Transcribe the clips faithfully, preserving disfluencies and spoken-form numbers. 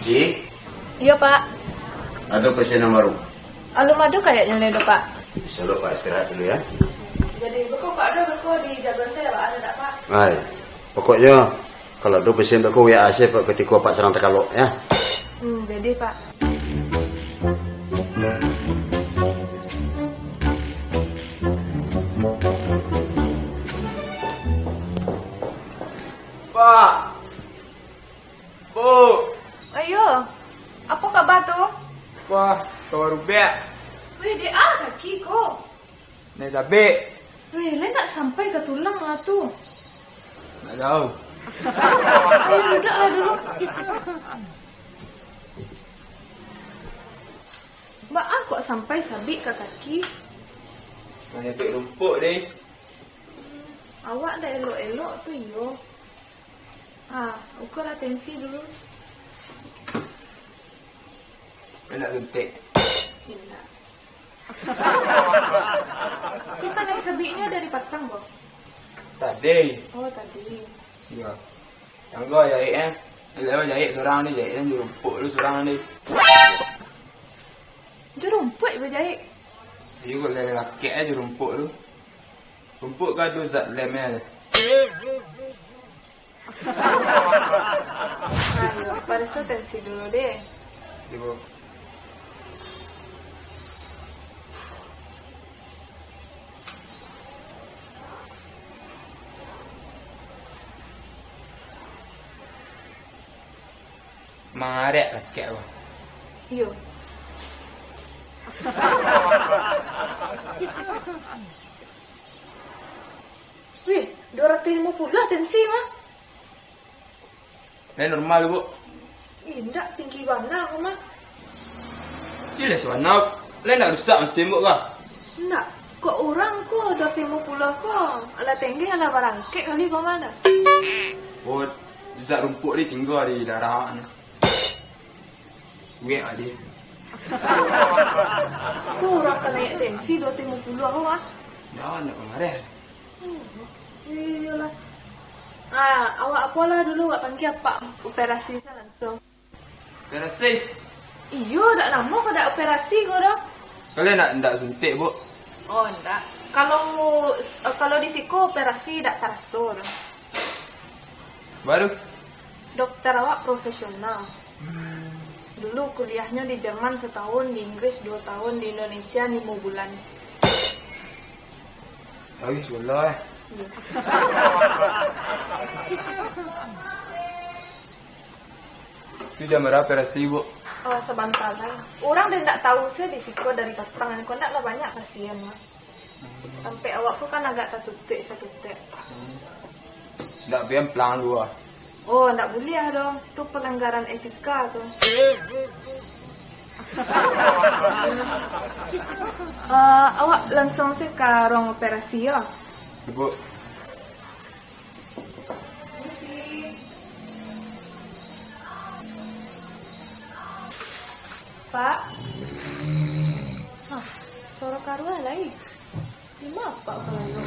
Ci? Iyo, Pak. Ado pasien nan baru? Alun ado kayaknyo lai do, Pak. Bisa lo, Pak, istirahat dulu, ya. Jadi, beko kok ado beko di jagoan saya, Pak, ado dak, Pak? Hai, pokoknyo, kalau ado pasien beko, W A se, Pak, katiko Pak sadang takalok, ya. Hmm, jadi, Pak. Pak! Bu! Ayo, apo kaba tu? Wah, kawa rubek. Weh, dek a kaki ko? Naiak sabik. Weh, lai ndak sampai ka tulang lah tu. Ndak tahu. Ayo, duduklah dulu. Baa kok sampai sabik ka kaki? Manyabuik rumpuik deh. Awak ndak elok-elok tu iyo. Ah, ukurlah tensi dulu. Indak suntik. Indak. Kau kan naik sabiknyo dari patang, boh? Tadi. Oh, tadi. Iyo. Tanggo jahik, eh. Elok jahik surang ni, jahik kan jo rumpuik tu surang ni. Jo rumpuik bajaik? Iyo, kok lem lakek aja rumpuik tu. Rumpuik kan ado zat lemnyo tu. Ayo, parikso tensi dulu deh. Ibu. Mangarek lakek, Bang. Iyo. Wih, dua ratus limo puluah tensi mah. Lai normal, Bu? Indak, tinggi bana ko mah. Jelas bana. Lai ndak rusak masin, Bu, kah? Ndak. Kok urang ko dua ratus limo puluah ko? Alah tenggeh, alah barangkek kali ko mah dah. Oh, zat rumpuik ni tingga di darah awak ni. Wek aja. Ko urang ka naiak tensi dua ratus limo puluah ko mah. Dah, ndak mangareh. Hmm, iyolah. Ah, awak apolah dulu, awak panggia apak operasi sa langsung. Operasi? Iyo, dak lamo ko dak operasi ko doh. Kalian ndak, ndak suntik, Bu? Oh, ndak. Kalau, eh, kalau di siko operasi dak taraso doh. Baru? Dokter awak profesional. Dulu kuliahnyo di Jerman satahun, di Inggris duo tahun, di Indonesia limo bulan. Habis bola, eh. Iya. Tu jam bara operasi, Bu? Oh, sabanta lai. Urang dek ndak tahu se di siko dari patang, ko ndak lah banyak pasien, mah. Tampek awak ko kan agak tatutuik saketek. Ndak pian pelang dulu, ah. Oh, ndak buliah doh. Tu pelanggaran etika tu. Eh, awak langsung se ka ruang operasi yo. Ibu. Pak. Ah, suaro karuah lai. Di ma Pak kalau tu?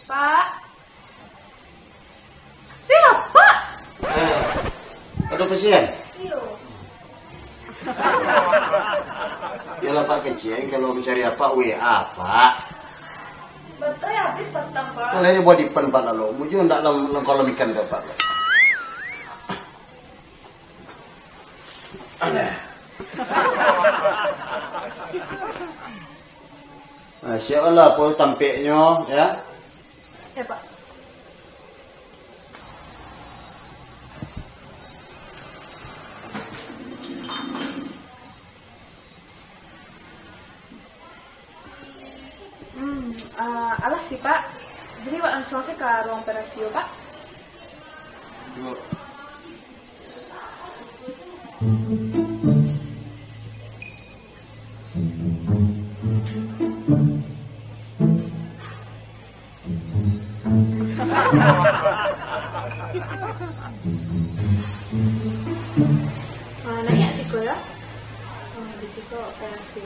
Pak. Eh, Pak. Eh, ado pasien? Iyo. Yalah, Pak kecil, kalau mencari apa, W A, Pak. Baterai habis patang, Pak. Kalau ini buat dipen, Pak, lalu. Mujur ndak lam, lam kolam ikan tu, Pak. Alah. Nah, siap lah, Pol, tampeknyo, ya. Ya, Pak. Hmm, ah, alah sih, Pak. Jadi, Pak, langsung saja ke ruang operasi, ya, Pak. Yuk. Ah, naiak siko, ya. Ah, di siko operasi.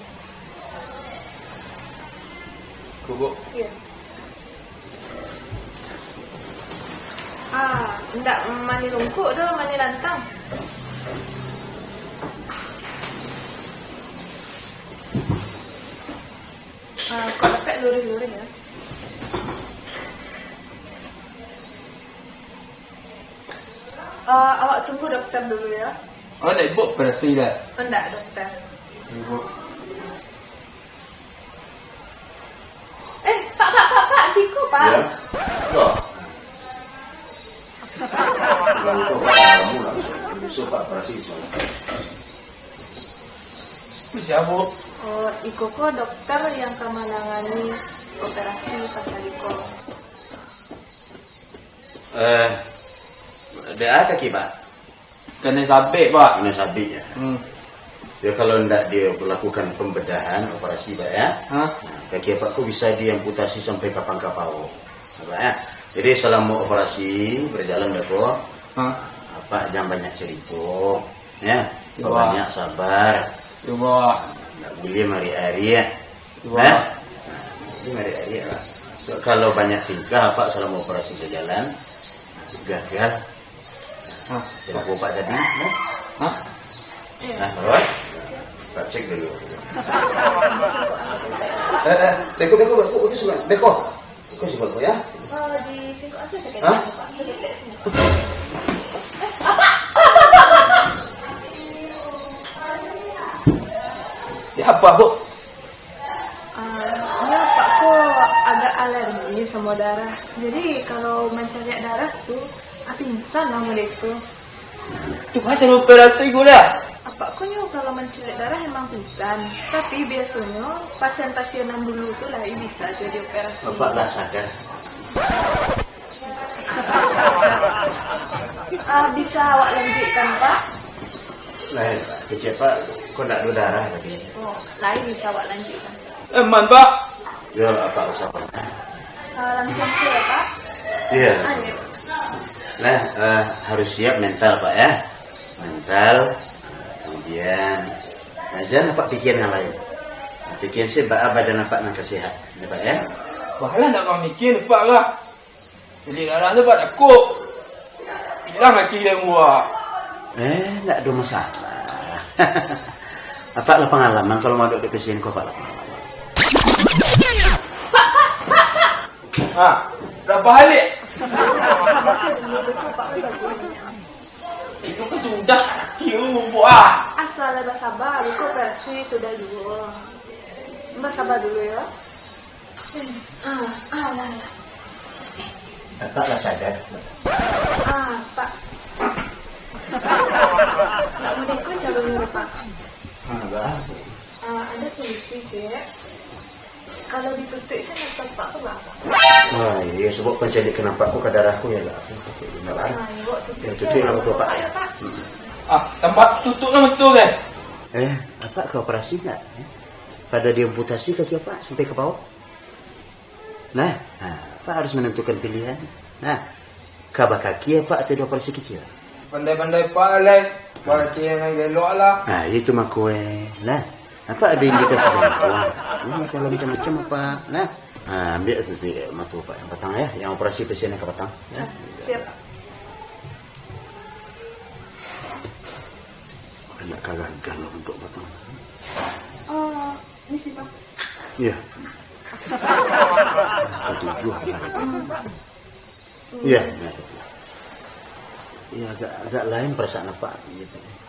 Kubuk. Iya. Ah, ndak mani lungkuk doh, mani lantang. Ah, kalau dapek luruih-luruih ya. Ah, awak tunggu dokter dulu ya. Oh, nak buek operasi dah? Oh, ndak, dokter. Ibu. Eh, Pak, Pak, Pak, Pak, siko, Pak. Ya. Ya. Kalau itu, Pak, kamu langsung, besok, Pak, operasi semalam. Siapa? Oh, iko ko dokter yang ka manangani operasi pasal iko. Eh, ada apa kaki, Pak? Kanai sabik, Pak. Kanai sabik, ya? Hmm. Ya, kalau ndak dia lakukan pembedahan, operasi, Pak, ya? Hah? Nah, kaki Apak ko bisa diamputasi sampai ka pangka pawo, Pak, ya? Jadi, selama operasi berjalan, Pak, ko, Hah? Apak jangan banyak cerita, ya? Iya. Banyak sabar. Iya. Ndak boleh marik-arik, ya? Iya. Nah, jadi marik-arik lah. So, kalau banyak tingkah, Pak, selama operasi berjalan, gagal. Hah? Siapa Pak tadi? Nah? Hah? Nah, Pak, Pak cek dulu. Eh, eh, beko, beko, beko, beko, beko, beko. Kau sibuk, ya? Oh, di singkong aja sakit. Hah? Apa? Sakit, Pak. Sakit, Pak. Ya, apa, Bu? Ah, ini Apak ko agak alergi sama darah. Jadi, kalau mancaliak darah tu, ah, pingsan lah model tu. Tu macam operasi ko dah. Apak ko nyo kalau mancaliak darah emang pingsan, tapi biasonyo pasien-pasien nan dulu tu lai bisa jo dioperasi. Apak lah sadar. Ah, bisa awak lanjuikkan, Pak? Lain, Pak. Kecek Pak, ko ndak ado darah tadi. Oh, lain bisa awak lanjuikkan. Aman, Pak. Yo, Apak usah pernah. Ah, langsung saja, Pak. Iya. Lanjut. Nah, eh, harus siap mental, Pak, ya. Mental, kemudian, nah, jangan Apak pikiran yang lain. Pikiran se baa badan Apak nan ka sehat, ya, Pak, ya. Wah lah, ndak mamikir, Pak, lah. Jadi, darah tu, Pak, takut. Hilang hati dia, Pak. Eh, ndak ada masalah. Apak lah pengalaman, kalau madok di pasien ko, Apak lah pengalaman. Ha, dah balik. Sabar saja dulu, Pak. Itu kan sudah, kira buah. Asal lah sabar, ko operasi sudah juga. Mbak sabar dulu ya. Ah, ah, lah, lah. Apak lah sadar. Ah, Pak. Nak mudiko calon Pak. Ah, bah. Ah, ada solusi, Cek. Kalau ditutup, saya nak tempat tu, Pak. Ah, iya, sebab pancaliak ka nampak ko ka darah ko, ya, lah. Benar lah. Ah, ya, Pak, tutup. Ya, tutup saya lah, betul, Pak. Ya, Pak. Hmm. Ah, tempat tutup lah betul, kan? Eh, Apak ka operasi ndak? Eh? Pada diamputasi kaki Apak sampai ka pawo? Nah, nah, Apak harus menentukan pilihan. Nah, ka bakaki Apak atau dioperasi kicik? Pandai-pandai Apak lah, lai. Bakaki nan elok lah. Nah, itu mako, eh. Nah, Apak ada indikasi jantuang. Nah, kalau macam-macam Apak. Nah, nah, ambiak tu, tu, eh, mato Apak yang patang, ya. Yang operasi pasien yang ka patang, ya. Siap. Anak ka gagal lah untuk patang. Oh, ini sih, Pak. Iya. Ketujuh. Iya. Iya, agak, agak lain perasaan Apak.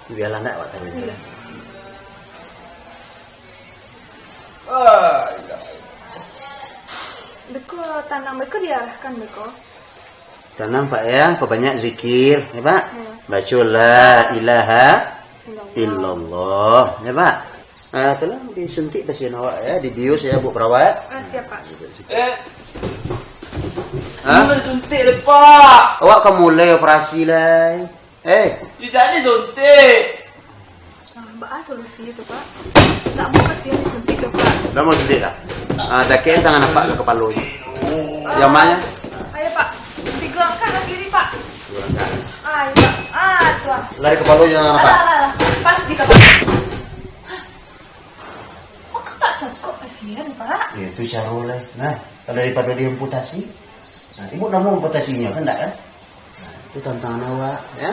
Biarlah ndak, Apak taruh. Iya. Ah, iya. Beko tanang, beko diarahkan, beko. Tanang, Pak, ya, perbanyak zikir, ya, Pak. Ya. Baca la ilaha illallah, ya, Pak. Ah, tolong disuntik pasien awak, ya, dibius, ya, Bu Perawat. Ah, siap, Pak. Eh. Hah? Ini disuntik deh, Pak. Awak ka mulai operasi lai. Eh. Tidak disuntik. Ah, baa solusi tu, Pak? Ndak mau pasien disuntik tu, Pak. Ndak mau suntik dah. Ah, dakek tangan Apak ka kapalo. Yang mana? Ayo, Pak. Tiga angkat lah kiri, Pak. Tiga angkat. Ah, iya, Pak. Ah, tu ah. Lari kapalo jangan Apak. Alah, alah, alah. Pas di kapalo. Kok Apak takut pasien, Pak? Ya, itu cara lah. Nah, kalau daripada diamputasi, nah, ibu ndak mau amputasinyo, kan ndak, kan? Nah, itu tantangan awak, ya.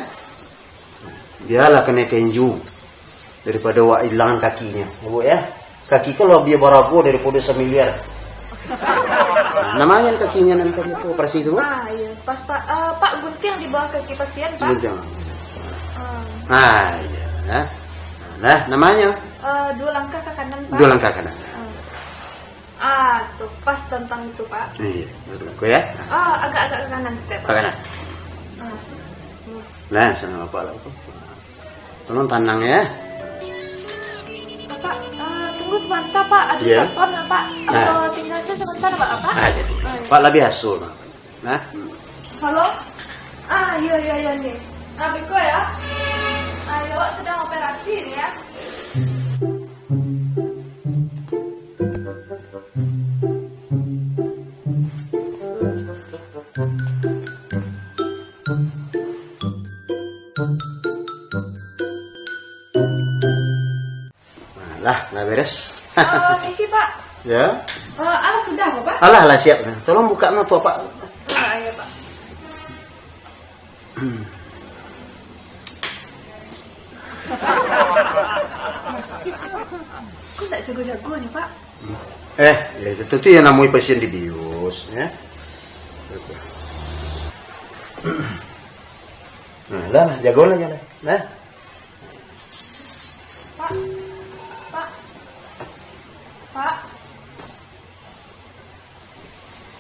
Biarlah kena tinju daripada awak hilangan kakinyo, ya, Bu, ya. Kaki ko labiah barago daripado samiliar. Nah, namanyo kakinyo nan tadi tu, operasi tu? Ah, iya. Pas, Pak. Eh, Pak, gunting di bawah kaki pasien, Pak. Gunting. Ah. Ah, iya. Nah, nah, namanyo? Eh, dua langkah ke kanan, Pak. Dua langkah kanan. Ah. Ah, tuh, pas tentang itu, Pak. Iya, betul. Ko ya. Ah, agak-agak ke kanan, step. Ke kanan. Ah. Nah, sana Bapak lah. Tolong tanang ya. Bapak, eh, tunggu sebentar, Pak. Ada Iya. telepon, Pak. Nah. Atau tinggal saja sebentar, Pak, Pak? Ah, jadi. Ah, iya. Pak, labiah aso, Pak. Nah. Halo? Ah, iya, iya, iya, nih. Ah, beko ya. Ah, iya, awak sedang operasi nih ya. Nah, lah, lah beres. Eh, misi, Pak. Ya. Eh, alah sudah, Pak? Alah, lah siap. Tolong buka no tu, Pak. Ah, iya, Pak. Kok tak jago-jago ni, Pak? Eh, ya, itu tu yang namanya pasien dibius, ya. Nah, lah, lah, jago lah, jago lah. Nah. Pak, Pak, Pak.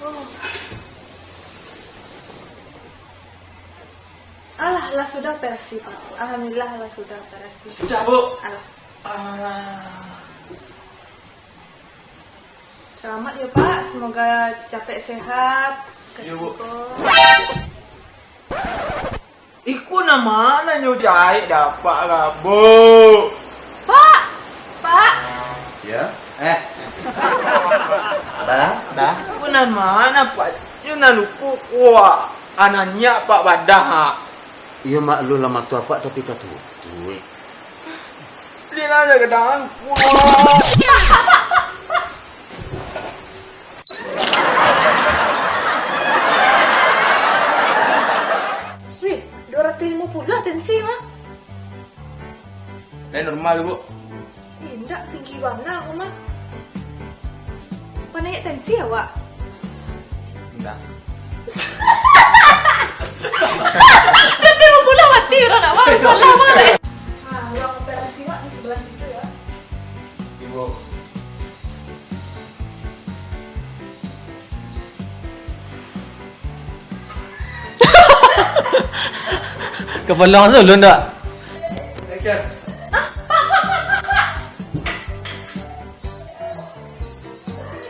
Oh. Alah, lah sudah operasi, Pak. Alhamdulillah, lah sudah operasi. Sudah, Bu? Alah. Ah. Selamat ya, Pak. Semoga capek sehat. Iya, Bu. Iko nan ma nan nyo diaek dapek, Bu? Pak! Pak! Ya? Eh. Bah, bah. Iko nan ma nan, Pak? Yo nan luko ko, ananyak, Pak, badah, ha? Iyo, maklum lah, mato apak tapi ka tutuik. Bali lah, jangan luko. Wih, dua ratus lima puluh tensi mah. Lai normal, Bu. Eh, indak, tinggi bana aku mah. Panaiak tensi awak? Indak. Dua ratus lima puluh mati urang nak, Bang. Salah, Bang. Nah, ruang operasi, Wak, di sebelah situ, ya. Ibu. Kapalo langsung ulun, Dok. Action.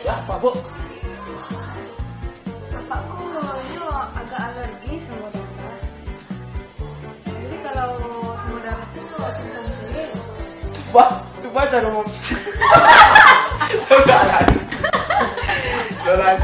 Ya, Pak, Bu. Apak ko yo agak alergi samo darah. Jadi, kalau samo darah tu, pingsan sajo. Wah, tu baca dong. Udah lah. Udah lah.